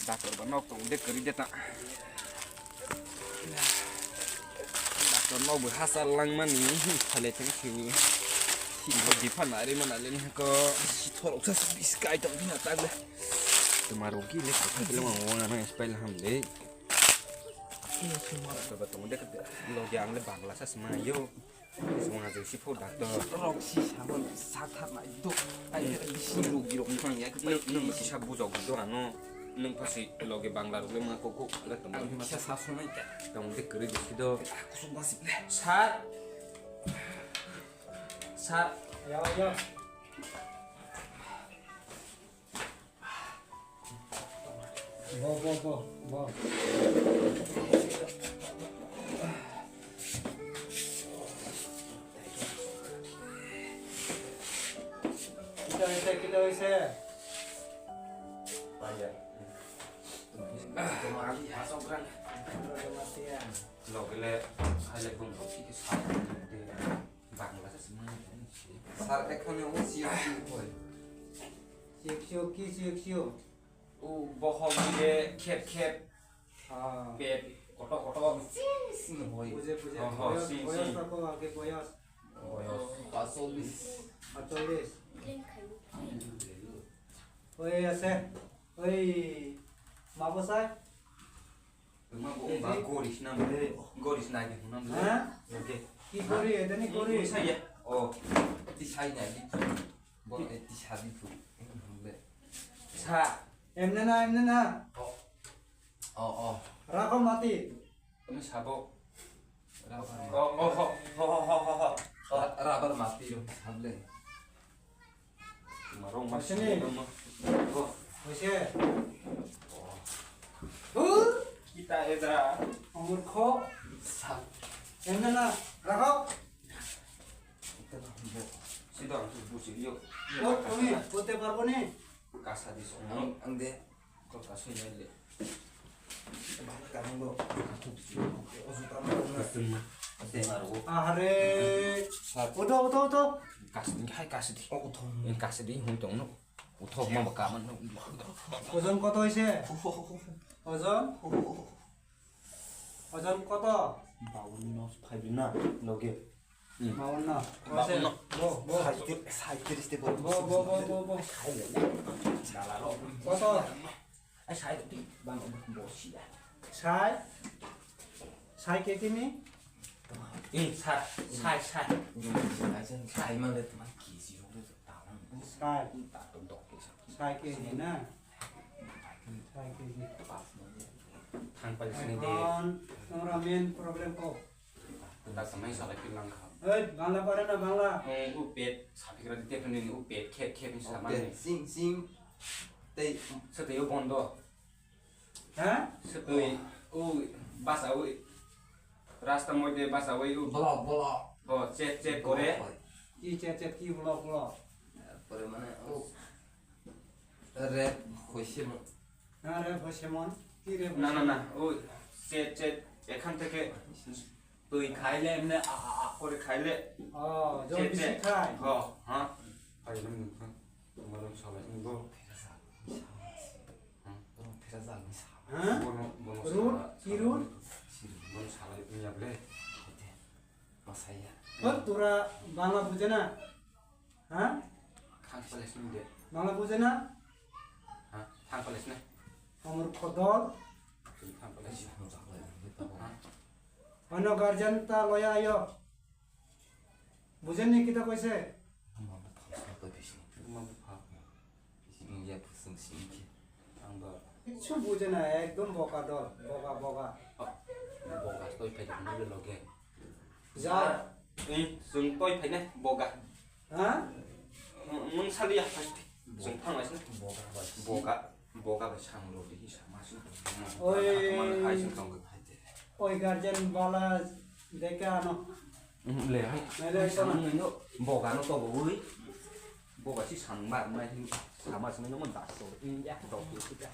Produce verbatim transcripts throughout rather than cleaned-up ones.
Doctor ba nok tong de kwrwi de ta. Doctor nok bo hachal langmani phalai thang si. Si bo dipha nari mana le ni ko si thorok sa bis kai tong dina tag le. Tumaro ki le ko le ma wona na spell ham le. Doctor ba tong de lo ge ang le Bangla sa sma yo. Songha jeng si pho doctor. Rok si sabon sa thar nai do. Ai bisi rok birok ni phang ya. Nung si sa bujok do ano. Nung pasi loge Bangla rok le ma koko le tong. Ang sa sa sonai ta. Tong de kere de si do. Kusum basip le. Sir. Sir. Ya, ya. Bo, bo, bo, bo. Kita, kita, kita, kita. Logele, hai le bung rok si ke sa. Bangla se simi. Sir, ekhono o siyok siyok hoi. Siyok siyok ki siyok siyok? O bohok bile khep khep. Ah. Pet koto koto. Sing sing hoi. Buje buje. Oh, oh, boyos, sing, boyos sing. Tako age boyos. Boyos. Pasolis. Pasolis. Oi ase. Oi. Mabo sai. Tuma bo umba goris nam le, goris nai di nam le. Ha? Oke. Ki gori, edeni gori. Saya. Oh, ti sai nai di. Bo e ti sa di tu. Le. Sa. Emne na, emne na. Oh. Oh, oh. Rako mati. Ini sabo. Oh, oh, oh, oh, oh, oh, oh. Ra-, rubber mati yo, sable. Marong mas. Sini. Ini nama. Oh. Oise. Oh. Huh? Kita edra. Umur kho. Sa. Emne na, rakho. Kita na, bo. Sida ang tu busi yo. Oh, kami, kote parbo ni. Kasa di song. Ang, ang de. Kok kasih ni le. Bang kamu lo. Aku busi. Oh, sudah. Kasih. Kasih maru. Are. Sa. Uto, uto, uto. Kasih, hai kasih di. Oh, uto. Yang kasih di, hung tong no. Uthok ma baka man. Ojon koto hoise? Ojon? Ojon koto? Bawanno phaibi na loge. Hmm. Bawanno. Bawanno. Bo, bo. Saitir-, saitir este bo. Bo, bo, bo, bo, bo. Koto? Ai, sai ti bang bo sia. Sai? Sai ke tini? Eh, sai, sai, sai. Sai mangde teman kisi rong de talang. Sai. Ta tok tok ke sa. Sai ke ni na? Sai ke ni. Pas mangde. Thang pali sini de. Kon, nora main problem ko. Tunda samai sala kilang kha. Oi, Bangla pare na Bangla? Eh, u pet, sapikra dite phone ni u pet, khep, khep ni samani. Sing, sing. Tei. Sa tei u bondo. Ha? Setui, u, basa u, rasta moide basa u, u. Block, block. Ho, chat, chat kore. Block. Ki chat, chat, ki block, block? Pore mane, u, rap hoise mo. Na, rap hoise mo. Ki rap hoise mo? Na, na, na, u, chat, chat, ekhan theke tui khaile, emne, a, a, a, kore khaile. Oh, jol bisi khai. Ho, ha. Khaile, ha. Malam salai, bo. Phera sa. Hmm? Phera sa, ni sa. Ha? Bono, bono rule? Sala, ki rule? Bono salai, ni able. Masaya. Hot, tura Bangla bujhe na? Ha? Khang pales ni de. Bangla bujhe na? Ha? Khang pales na? Amor khodol. Khang pales. Ha? Ono guardian ta loya ayo. Bujen ni kita koise? Ama bupha sa to bisi. Ama bupha. Bisi India pusung singki. Ang ba. Kichu buje na, ekdom boka dol, boka, boka. Boka toi phai dong loge. Ja. Eh, sung toi phai na, boka. Ha? Mung sali ya first. Sung phang lai sini. Boka ba. Boka. Boga bai samung rok di sama sini. Oi. Hai sini tong hai te. Oi guardian bala deka ano. Le hai. Nai le samung no boga no to boi. Boga si samung mar mai hin sama sini no mon das to. In ya to to to.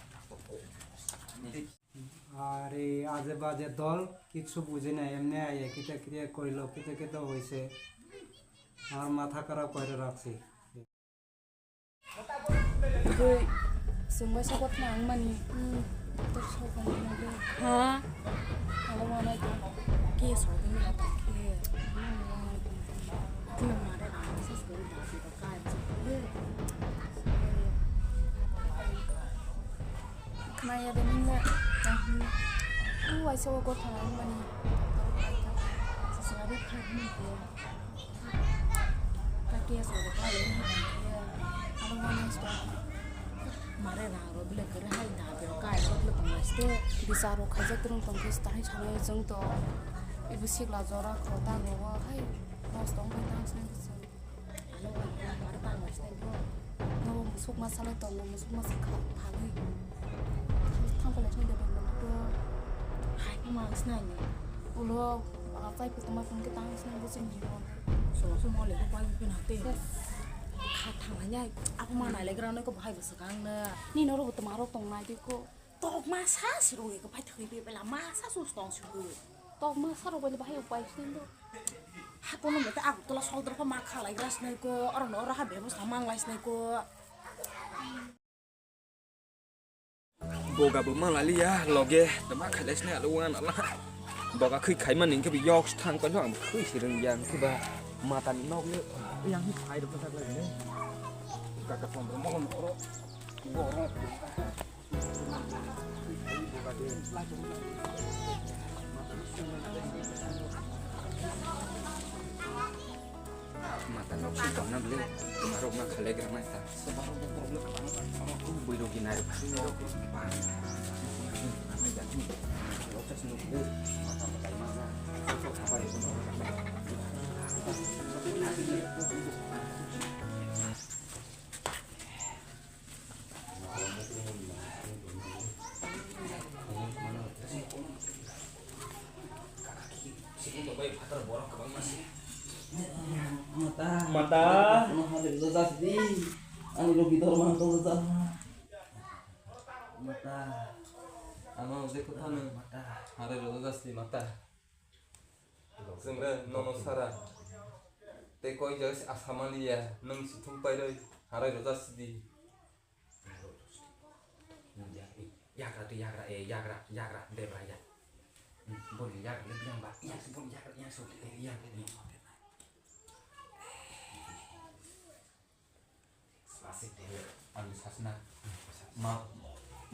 Are aje baje dol kichu bujhe na emne aye kita kita koilo kita kita hoise. Ar matha kharap kore rakse. Twi chwngbai sa kothoma wngmani. Hmm. Ha? Alo wana ke so ke ni ata ke. Tino mare na sa so ni ta ke ka ke. Khna ya de ni le. U ai so ko tha mani. Sa sa ri kha ni ke. Kake so ko ka le ni ke. Alo wana so. Mare rang ro bile kere hai da bero kai so bile tong lai ste. Bisa ro khaijak tung tong khe tahai sanai jeng to. Ibu sikla jora kho ta ro wa hai. Nos tong khai tang snai khe jeng. Ano ba mare tang lai snai bro. No musuk ma salai tong musuk ma sakha phagwi. Thang pala snai da beng to. Hai ma snai ni. Ulo ba chai phu tong ma tong khe tang snai bo jeng ni. Solo solo le ko pai pin hate. Kha thang nai. Apa ma nai le gra noi ko bahai bwswk ang na. Ni noro bo tma rok tong nai di ko. Tok ma sa si roi ko pai thwi be bela ma sa su tong si roi. Tok ma sa rok bela bahai upai sin do. Ha kono mete aku tola sodro ko ma kha lai gra snai ko oro no oro ha bebo sa mang lai snai ko. Boga bo malaliya loge tama khailai sini alo wan ala. Boga khui khaima ning khe bi yok thang paino ang khui si rwng yang khe ba mata ni nok le yang hi phai rok tak lai ne. Kaka pon rok molom oro. Borok. Mata nok si tong na bele, tuma rok na khalai gra mai ta. Bui rok ginai rok. Mata. Mata. Ano hade lo das di. Ani lo bidor mang to da. Mata. Ano je kotha nang mata. Hare lo das di mata. Chwngre nono sara. Tei koi jaga se asamani ya. Nwng si thum pairoi. Hare lo das di. Yagra tu yagra, eh, yagra, yagra, debra ya. Hmm, boni yagra le biang ba, yang si boni yagra, yang so, eh, yang, eh, yang so. Sasi debe, ang sasna. Ma,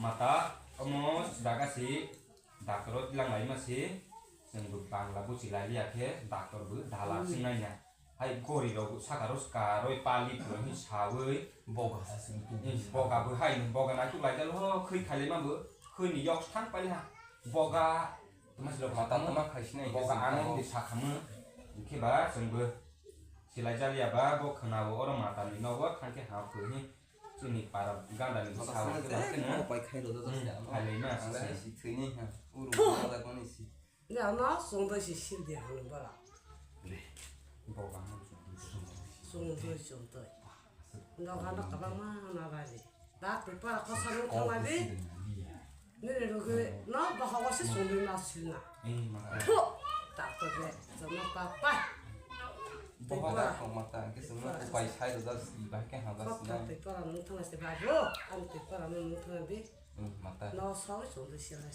mata, omo, daga si, daktaro tilang lai ma si, sengbu bangla buchi lai ya khe, daktor bu dala sing nai ya. Hai gori rok saka ro skaroi pali phulo hi sawi. Boga sa sini tu. Boga bo hai boga nai tu lai jalo ho khoi khali ma bo khoi ni yok thang pali ha. Boga tama silo mata tama khai sinai boga ano di sakhamu. Khe ba sengbo silai jali ya ba bo khana bo oro mata ni nogo thang khe ha phu hi. Chini para ganda ni sawi khe ba khe no. Pai khai ro do do. Khai lai ma si. Ang si thini ha. Uru boga da koni si. Nde ano songdo si sil de hano bara. Songdo songdo. Ndo ganda kabang ma na bali. Da tu para kosa no thang bali. Nini rogo no bahawa se songdo na sil na. Tho. Ta to de. Sama papa. Bohoga kong mata ke songna upai sai do das ibai ke ha das na. Te para no thang se ba bo. Am te para no thang bi. Hmm, mata. No, sorry, sorry, sorry.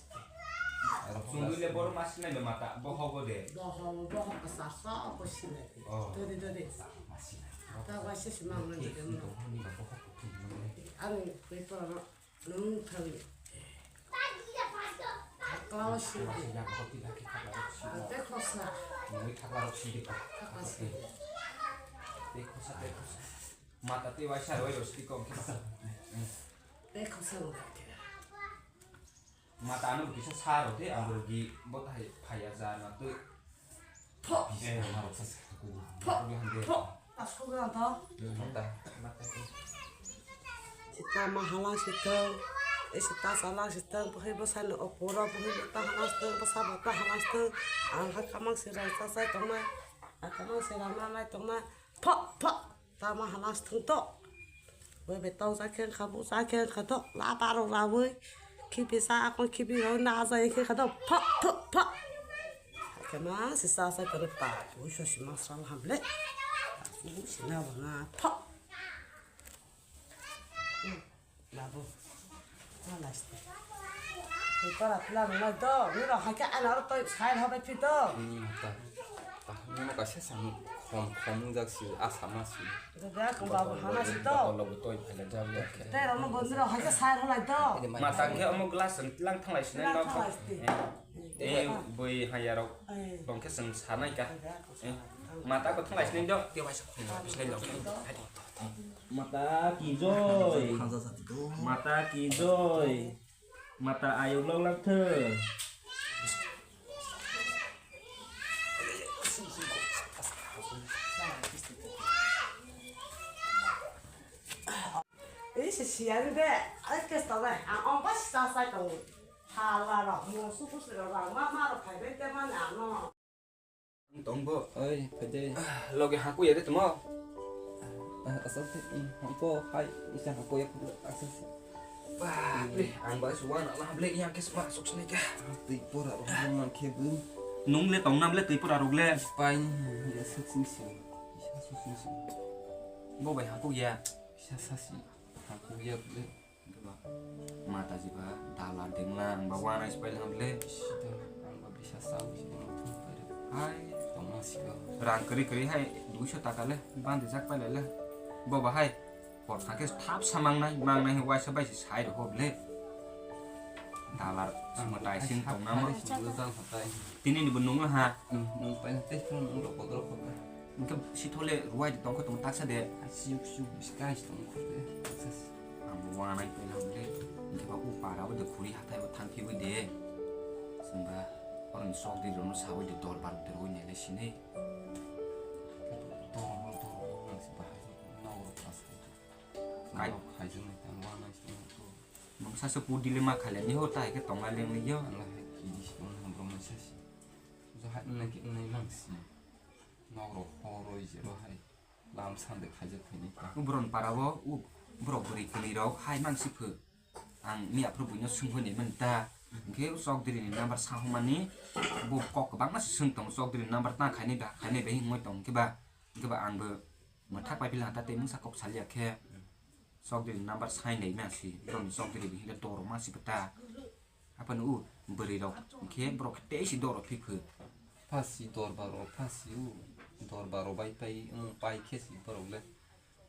Sundui le bor mas nai be mata, bohogo de. Bohogo, bohogo sa, sa, ko sinai. Oh. Dodi, dodi. Mas nai. Ta wa se sima ngai de. Ni ba bohogo tu ni. Ani pe to no, nung thang. Klawa si. Ya ko ti ba ki thakla si. Te khosa. Ni thakla si de ka. Thakla si. Te khosa, te khosa. Mata te wa sa roi ro sti kom ki. Te khosa lo. Mata ano kisa sa rw the, ang rw gi bo thai phai ya ja na twi. Pho. Eh, ma rw sa sa ku. Pho. Pho. Asko ga ta. Mata, mata. Sita ma halang sitang, eh, sita salang sitang, bohai bwsai no opor o, bohai bo ta halang sitang, bwsa bo ta halang sitang, ang ha kamang sirang sa sai tongma, a kamang sirang ma nai tongma, pho, pho. Tama halas thung to. Bai bai tau sa khe kha bu sa khe kha to. La paro rawi. Khipi sa akon khipi rawi na sa khe kha to. Pha pha pha. Khe ma si sa sa khe pa. Ui so si ma sa ham le. Ui si na ba na pha. Labu. Halas te. Para pila nang nai to, ni rok hai khe ana oro toi sai ha bai phi to. Hmm, ta, ta, ni mo kaisa sang khom, khom jak si, asa ma si. Ito da kong babu hana si to. Botol lobo toi phaila jak ya. Te rok no bondro hai khe sai ha lai to. Mata khe omo glass tilang thanglai sinai. Tilang no. Thanglai si. Eh, bui haya rok. Eh. Tong khe seng sanai ka. Eh, mata ko thanglai sinai do. Mata ki joy. Mata ki joy. Mata ayuk lok lak thung. Ei se siyari de, ai ke sa de, ang ong ba sa sa tong. Hala rok mo su ku se rok ma ma rok phai bai te ma na no. Tongbo. Oi, phaide. Loge haku ya de tamo. Ah, asal te, hmm, hampo, hai, isa haku ya, asal se. Bah, ble, ang ba suwa na lah, ble, yang ke sma suk sini ka. Tei pora rok mang khe bu. Nung le tong nam le tei pora rok le. Pai, ya suk sini si. Isa suk sini si. Bo bai haku ya. Isa sa si. Haku ya ble. Mata jiba dala dengla ang ba wana ispai lang le. Sito ang ba bisa sau si dengla thung pai. Hai tongma siko. Rang kri kri hai duiso taka le bandi jak pai le. Bo ba hai por thake thap sa mangnai mangnai hai waisa bai si sai ro hob le. Dala sima tai sin tongna ma. Tini ni bo nung ha. Nung pai te nung ro kodro kodro. Engke sithole ruwai de tongkhe tong taksa de. Siuk siuk biskai si tong khurte. Ang bo wanai pela hwnle. Engke ba u para bo de khuri hathai bo thang phibo de. Sengba oroni sok de rono sawi de dor bar de roi nele sini. Dor mo dor mo nang si bahai nok ro pas. Kai. Nok khai jeng ni tang wanai si tong. Mungsa se pudile ma khale ni ho tai ke tonga leng ni yo. Ang hai kidi si tong ham ro ma sa si. Jo hai nang ke nai nang si. Nok rok horoi jero hai lam sande khaijak khaini ta. Ubron para o u borok bwrwi kwrwi rok hai mang si phu. Ang mi aphuru buino swngwi nai mani ta. Hwnkhe chokdiri ni number sahumani bo kok kwbangma se swng tongo chokdiri ni number ta khainai da khainai da hinwi tong hwnkhe ba hwnkhe ba ang bo mwthak pai phila ta tei mungsa kok salia khe. Chokdiri number sign nai ma si, borokni chokdiri bo hile doro ma si bwta. Aphano u bwrwi rok hwnkhe borok tei si doro phiphu. Phasi dorbar rok phasi u dorbar rok bai pai wng pai khe si borok le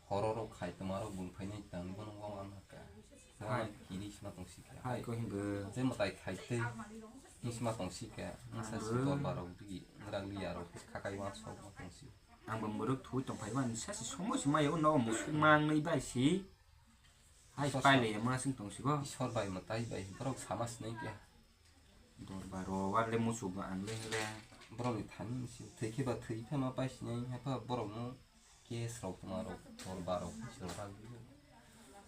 horo rok khai tongma rok bul phainai tang bono wng wng hakha. Hai. Wng kiri sima tong si kha. Hai ko himbo. Je mwtai khai tei sima tong si kha. Wng sa si dorbar rok digi wng rang liya rok kha kai wng sok ma tong si. Ang bo mwrwk thwi tong phai mani, sachi somoi se maya o nogo musuk mangnwi bai si. Hai Isor pailai sa-, ya ma sing tong sigo. Isor bai mwtai bai borok sama sinai kya. Dorbar o warle musuk ang le le. Borok ni thani si thwi khe ba thwi pha ma pai sinai, hai pha borok no case rok tongma rok dorbar rok si rok rang.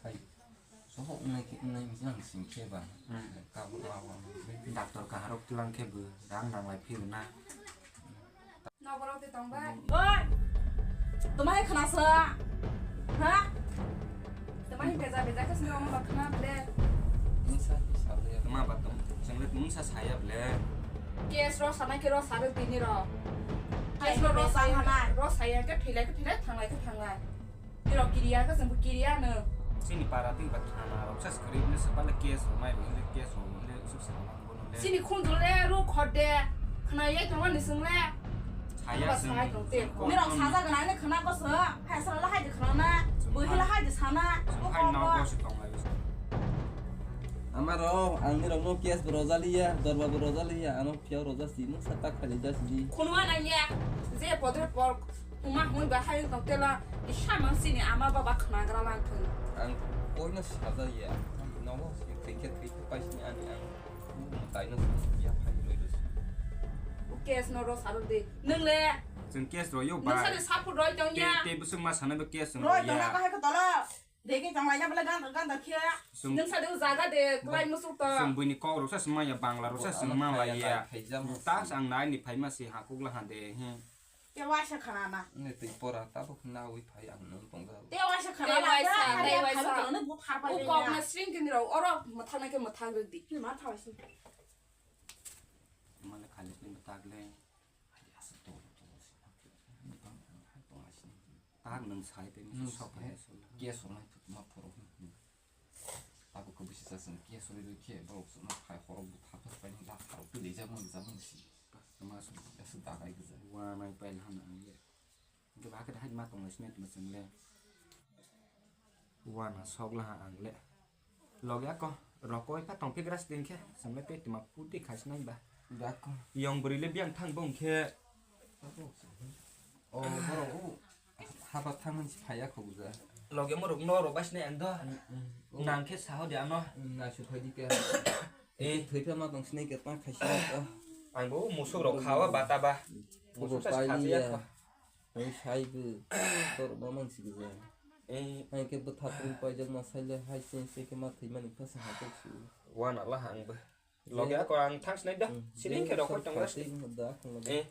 Hai. Sohok wngnai khe wngnai wngkhe ang sing khe ba. Hmm. Kabo ma wng. Doctor kaharok tlang khe bo rang nang lai phiro na. Noborok de tong bai. Oi. Toma hai khna sa. Ha? Toma hai beja beja khe sini omo khna ble. Nisa kisa le. Ma ba tong. Chang le mungsa saya ble. Case ro sanai khe ro saruk tini ro. Case ro ro sai hana. Ro saya khe thilai khe thilai thanglai khe thanglai. Nirok kiriya khe chwngbo kiriya no. Chini para twi ba thana rok sa screen ni sa bale case rok mai rok hwnle case rok hwnle usuk sa lang bono le. Chini khunju le ru khode khna ye tongma ni sung le. Saya sung. Nirok saja gana ni khna ko sa. Hai sa la hai de khna na. Bo hila hai de sana. Hai no ko si tong lai. Amaro ang nirok no case bo rojaliya, dorba bo rojaliya, ano phiya rojasi, no sa tak khali jasi di. Khunwa nang ya. Je podre por Uma hwnwi ba hai wng tong tela kisa mang chini ama baba khnagra lang thung. Ang koino sajaya, nogo thwi khe thwi khe paisini ani ang taino ya phai roi roi. Case no ro saruk de. Nung le. Chwng case roi yo bai. Nung sani saput roi tong ya. Te busuk ma sana bo case roi ya. Roi tong na kahai ko tolo. Degi tong lai ya bole gan gan da khe. Nung sani jaga de klai musuk to. Chwng buini kok rok sa sma ya bangla rok sa sma lai ya. Tas ang nai ni phai ma si hakuk la han de. Te waisa khana na. Ne twi pora tabuk nawi phai ang nung tongga. Te waisa khana na. Te waisa, te waisa. Khana na bu thar pai. U kok na sring kini rok oro mathang na ke mathang rok di. Ni ma thawa sing. Mane khali pin tak le. Hai asa to to. Tak nung sai te ni sok hai sol. Ge so mai tut ma poro. Tabuk ko bisi Chasing khe sori rwi khe borok chwngno phai horok bwtha phai paini da kharok twi rijak man rijak man si. Tama song ese dagai gwja. Wa nai pail hana ang le. Hwnkhe ba hakhe hai ma tong lai sinai tuma chwng le. Wa na sok la ha ang le. Logi ako rokoi pha tong phi gras din khe chwng le tei tuma puti khai sinai ba. Dako. Yong bwrwi le biyang thang bong khe. O borok o haba thangmani si phaiya kho gwja. Logi mo rok no rok bai sinai ang do. Nang khe saho de ano. Naisuk phai di khe. Eh. Thwi pha ma tong sinai khe tang khai sinai. Ang bo musuk rok khawa bata ba. Musuk sa khajiya kha. Ang sai bo tor ba mang si gwja. Eh. Ang khe bwtha pung paijak ma sai le hai se se khe ma thwi mani kha sa ha tok si. Wan Allah ang bo. Logi ako ang thang sinai da. Siling khe rokoi tong gas. Eh.